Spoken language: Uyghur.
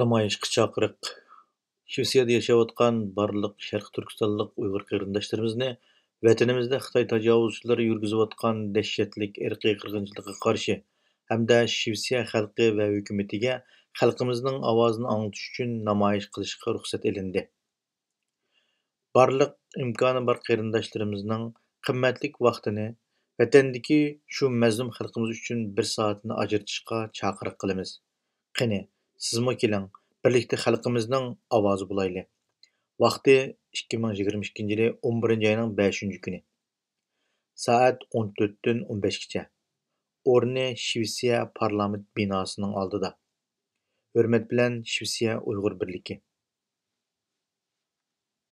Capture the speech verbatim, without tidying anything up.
نامايىشقا چاقىرىق. شىۋېتسىيەدە ياشاۋاتقان بارلىق شەرقىي تۈركىستانلىق ئۇيغۇر قېرىنداشلىرىمىزنى ۋەتىنىمىزدە خىتاي تاجاۋۇزچىلىرى يۈرگۈزۈۋاتقان دەھشەتلىك ئىرقىي قىرغىنچىلىققا قارشى ھەمدە شىۋېتسىيە خەلقى ۋە ھۆكۈمىتىگە خەلقىمىزنىڭ ئاۋازىنى ئاڭلىتىش ئۈچۈن نامايىش قىلىشقا رۇخسەت ئېلىندى. بارلىق ئىمكانى بار قېرىنداشلىرىمىزنىڭ قىممەتلىك ۋاقتىنى ۋەتەندىكى شۇ مەزلۇم خەلقىمىز ئۈچۈن بىر سائەتنى ئاجرىتىشقا چاقىرىق قىلىمىز. قېنى، سىزمۇ كېلىڭ، بىرلىكتە خەلقىمىزنىڭ ئاۋازى بولايلى. ۋاقتى ئىككى مىڭ يىگىرمە ئىككىنچى يىلى ئون بىرىنچى ئاينىڭ بەشىنچى كۈنى. سائەت ئون تۆتتىن ئون بەشكىچە. ئورنى شىۋېتسىيە پارلامېنت بىناسىنىڭ ئالدىدا. ھۆرمەت بىلەن، شىۋېتسىيە ئۇيغۇر بىرلىكى.